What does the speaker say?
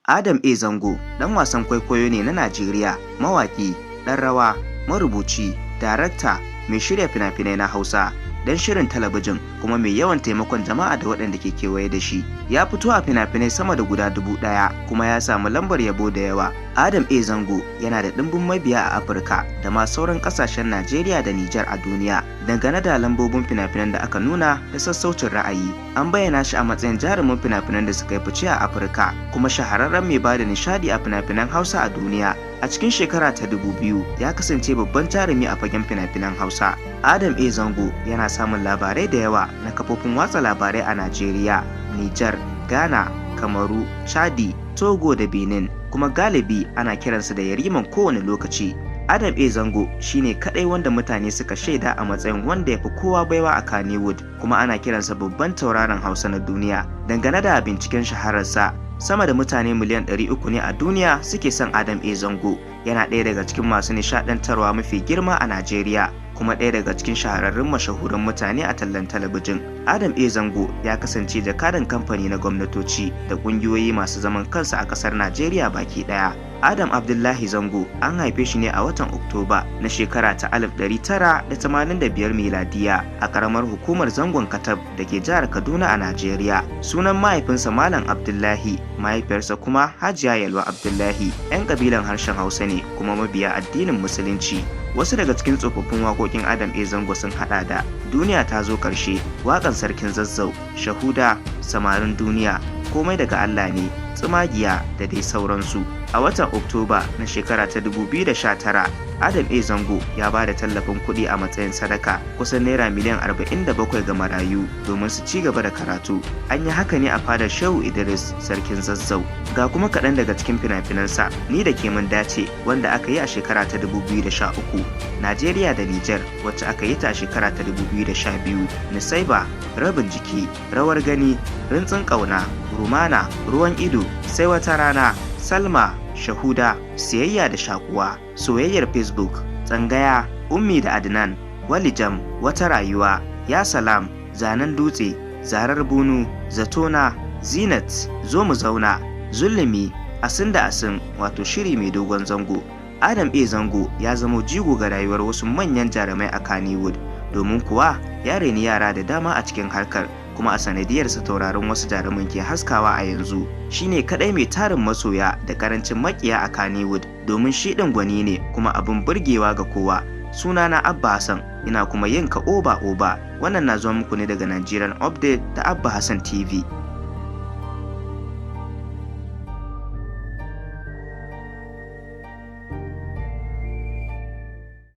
Adam A. Zango ɗan wasan kwaikwayo ne na Najeriya, mawaƙi, ɗan rawa, marubuci, darakta, mai shirya fina-finai na Hausa, ɗan shirin talabijin kuma mai yawan taimakon jama'a da waɗanda ke kewaye da shi. Ya fito a fina-finai sama da guda 1000 kuma ya samu lambar yabo da yawa. Adam A. Zango yana da ɗimbin mabiya a Afirka da ma sauran ƙasashen Najeriya da Nijar a duniya. Dangane da lambobin fina-finan da aka nuna da sassaucin ra'ayi, an bayyana shi a matsayin jarumin fina-finan da suka yi fice a Afirka kuma shahararren mai bada nishaɗi a fina-finan Hausa a duniya. A cikin shekara ta 2000 ya kasance babban jarumi a fagen fina-finan Hausa. Adam A. Zango yana samun labarai da yawa na kafofin watsa labarai a Najeriya, Nijar, Ghana, Kamaru, Chadi, Togo da Benin, kuma galibi ana kiransa da Yariman kowane lokaci. Adam A. Zango shine kadai wanda mutane suka shaida a matsayin wanda ya fi kowa baiwa a Kannywood, kuma ana kiransa babban tauraron Hausa na duniya. Dangane da binciken shahararsa, sama da mutane miliyan 300 ne a duniya suke son Adam A. Zango. Yana ɗaya daga cikin masu nishaɗantarwa mafi girma a Najeriya, kuma ɗaya daga cikin shahararrun mashahuran mutane a tallan talabijin. Adam A. Zango ya kasance jakadan kamfani na gwamnatoci da ƙungiyoyi masu zaman kansu a ƙasar Najeriya baki ɗaya. Adam Abdullahi Zango an haife shi ne a watan Oktoba na shekara ta 1985 miladiya a ƙaramar hukumar Zangon Katab da ke jihar Kaduna a Najeriya. Sunan mahaifinsa Malam Abdullahi, mahaifiyarsa kuma Hajiya Yalwa Abdullahi, 'yan ƙabilan harshen Hausa ne kuma mabiya addinin Musulunci. Wasu daga cikin tsofaffin waƙoƙin Adam A. Zango sun haɗa da Duniya ta zo ƙarshe, Waƙan Sarkin Zazzau, Shahuda, Samarin Duniya, Komai daga Allah ne, Tsumagiya da dai sauransu. A watan Oktoba na shekara ta 2019, Adam A. Zango ya ba da tallafin kuɗi a matsayin sadaka kusan naira miliyan 47 ga marayu domin su ci gaba da karatu. An yi haka ne a fadar Shehu Idris, Sarkin Zazzau. Ga kuma kaɗan daga cikin fina-finansa, Ni da Ke Mun Dace, wanda aka yi a shekara ta 2013, Najeriya da Nijar, wacce aka yi ta a shekara ta 2012, Nisaiba, Rabin Jiki, Rawar Gani, Rintsin Ƙauna, Rumana, Ruwan Ido, Sai Wata Rana, Salma, Shahuda, Siyayya da Shakuwa, Soyayyar Facebook, Tsangaya, Ummi da Adnan, Walijam, Wata Rayuwa, Ya Salam, Zanen Dutse, Zarar Bunu, Zatona, Zinat, Zo Mu Zauna, Zulumi, Asin da Asin, wato shiri mai dogon zango. Adam A. Zango ya zamo jigo ga rayuwar wasu manyan jarumai a Kannywood, domin kuwa ya reni yara da dama a cikin harkar, kuma a sanadiyarsa taurarin wasu jaruman ke haskawa a yanzu. Shi ne kaɗai mai tarin masoya da ƙarancin maƙiya a Kannywood, domin shi ɗin gwani ne kuma abin burgewa ga kowa. Sunana Abba Hassan, ina kuma yin ka oba oba. Wannan na zuwa muku ne daga Nigerian Update da Abba Hassan TV.